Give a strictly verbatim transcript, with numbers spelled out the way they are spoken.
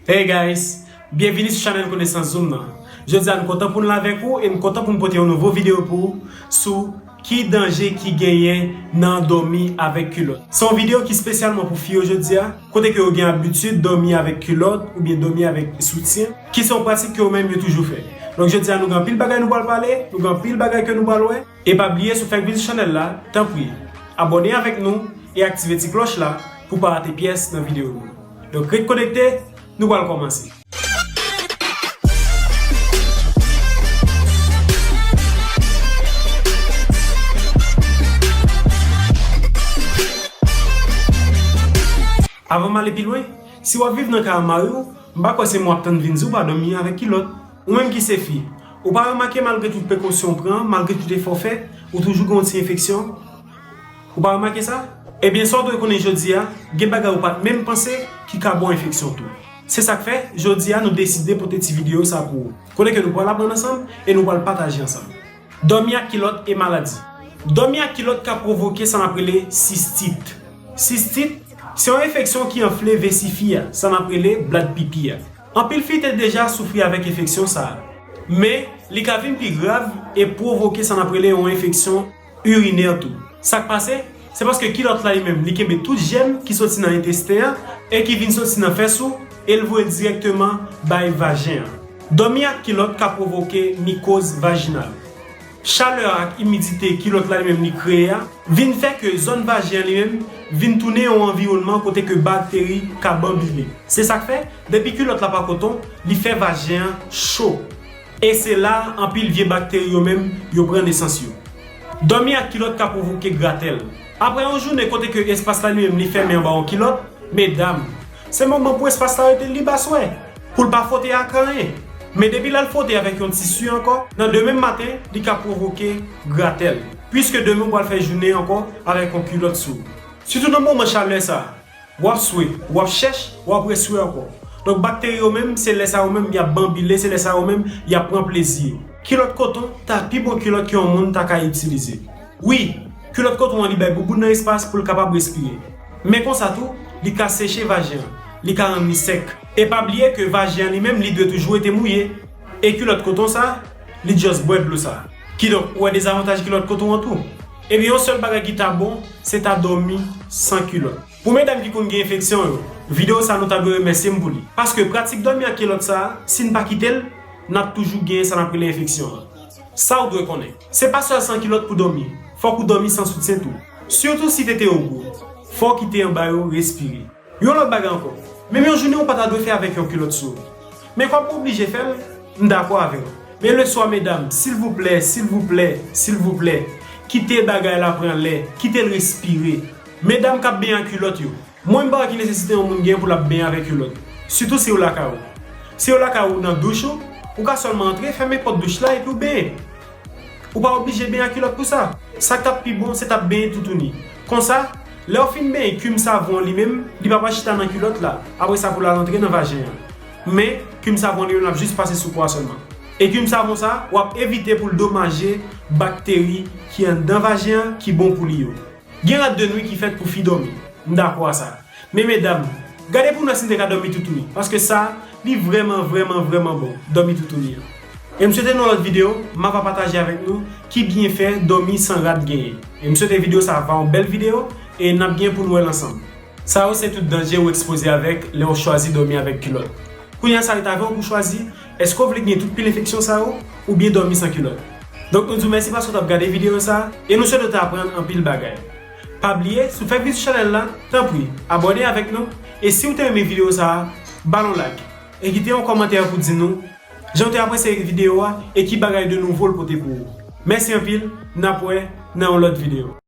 Hey guys, byenvini sou chanèl Konesans Zoom nan. Jodi a nou kontan pou n la avèk ou e nou kontan pou n pote yon nouvo videyo pou ou sou ki danje ki genyen nan dòmi avèk kilòt. Se yon videyo ki espesyalman pou fi yo jodi a, kote ke yo gen abitid dòmi avèk kilòt oubyen dòmi avèk soutyen, ki se yon pratik ke yo menm yo toujou fè. Donk jodi a nou gen anpil bagay nou pral pale, nou gen anpil bagay ke nou pral wè. E pa bliye si w fèk vin sou chanèl la, tanpri, abòne avèk nou e aktive ti klòch la pou w pa rate pyès nan videyo nou. Donk ret konekte, nou pral kòmanse. Avan m ale pi lwen, si w ap viv nan kay a mari w, m pa kwè se mwen w ap tann vin di w pa dòmi avèk kilòt. Ou menm ki se fi, ou pa remake malgre tout prekosyon w pran, malgre tout efò w fè, ou toujou gen yon ti enfeksyon? Ou pa remake sa? Ebyen, sa w dwe konnen jodi a, gen bagay ou pa t menm panse ki ka ba w enfeksyon tou. Se sa k fè, jodi a, nou deside pote ti videyo sa pou ou. Kote ke nou pral aprann ansanm e nou pral pataje ansanm. Dòmi ak kilòt e maladi. Dòmi ak kilòt ka pwovoke sa n ap rele sistit. Sistit, se yon enfeksyon ki anfle vesi fi a, sa n ap rele blad pipi a. Anpil fi te deja soufri avèk enfeksyon sa a, men li ka vin pi grav e pwovoke sa n ap rele yon enfeksyon irinè tou. Sa k pase? Se paske kilòt la li menm, li kenbe tout jèm ki soti nan entesten an e ki vin soti nan fès ou, e l voye l dirèkteman bay vajen an. Dòmi ak kilòt ka pwovoke mikoz vajinal. Chalè a ak imidite kilòt la li menm li kreye a vin fè ke zòn vajen an li menm vin tounen yon anviwònman kote ke bakteri ka banbile. Se sa k fè, depi kilòt la pa koton, li fè vajen an cho. E se la anpil vye bakteri yo menm yo pran nesans yo. Dòmi ak kilòt ka pwovoke gratèl. Apre yon jounen kote ke espas la li menm li fèmen anba yon kilòt, medam, se moman pou espas la rete lib aswè, pou l pa fwote ak anyen. Men depi l al fwote avèk yon tisi ankò, nan demen maten, li ka pwovoke gratèl. Piske demen w pral fè jounen ankò avèk yon kilòt sou ou. Sitou nan moman chalè sa a, w ap swe, w ap chèch, w ap reswe ankò. Donk bakteri yo menm, se lè sa yo menm y ap banbile, se lè sa yo menm y ap pran plezi yo. Kilòt koton ta pi bon kilòt ke yon moun ta ka itilize. Wi, kilòt koton an li bay bouboun nan espas pou l kapab respire. Men konsa tou, li ka seche vajen an, li ka rann li sèk. E pa bliye ke vajen an li menm li dwe toujou rete mouye. E kilòt koton sa, li just bwè dlo sa. Kidonk, ou wè dezavantaj kilòt koton an tou. Ebyen, yon sèl bagay ki ta bon, se ta dòmi san kilòt. Pou medam ki konn gen enfeksyon yo, videyo sa nou ta dwe remèsye m pou li. Paske pratik dòmi ak kilòt sa, si n pa kite l, n ap toujou gen sa n ap rele enfeksyon an. Sa w dwe konnen, se pa sèl san kilòt pou dòmi, fòk ou dòmi san soutyen tou. Sitou si tete yo gwo, fò w kite anba yo respire. Yon lòt bagay ankò, menm yon jounen ou pa ta dwe fè avèk yon kilòt sou ou. Men kòm ou oblije fè l, m dakò avè w. Men leswa medam, silvouplè, silvouplè, silvouplè, kite bagay la pran lè, kite l respire. Medam k ap benyen ak kilòt yo, mwen m pa wè ki nesesite yon moun gen pou l ap benyen avèk kilòt, sitou si w lakay ou. Si w lakay ou nan douch ou, ou ka sèlman antre, fèmen pòt douch la epi w benyen. Ou pa oblije benyen ak kilòt pou sa. Sa k t ap pi bon, se t ap benyen toutouni. Konsa, lè w fin benyen, kim savon an li menm, li p ap al chita nan kilòt la, apre sa pou l al antre nan vajen an. Men, kim savon an li menm, l ap jis pase sou po a sèlman. E kim savon sa, w ap evite pou l domaje bakteri ki anndan vajen an, ki bon pou li yo. Gen rad de nwi ki fèt pou fi dòmi. M dakò a sa. Men medam, gade pou n wè si n te ka dòmi toutouni. Paske sa, li vrèman, vrèman, vrèman bon, dòmi toutouni an. E m swete nan lòt videyo, m ava pataje avèk nou ki byenfè dòmi san rad genyen. E m swete videyo sa a va yon bèl videyo e n ap gen pou n wè l ansanm. Sa yo se tout danje ou ekspoze avèk lè w chwazi dòmi avèk kilòt. Kounye a sa ret avè w pou chwazi, èske w vle gen tout pil enfeksyon sa yo oubyen dòmi san kilòt? Donk nou di w mèsi paske w t ap gade videyo sa a e nou swete w te aprann anpil bagay. Pa bliye, si w fèk vin sou chanèl la, tanpri, abòne avèk nou e si w te renmen videyo sa a, ba l yon like e kite yon kòmantè pou di nou jan w te apresye videyo a e ki bagay de nouvo l pote pou ou. Mèsi anpil, n ap wè nan yon lòt videyo.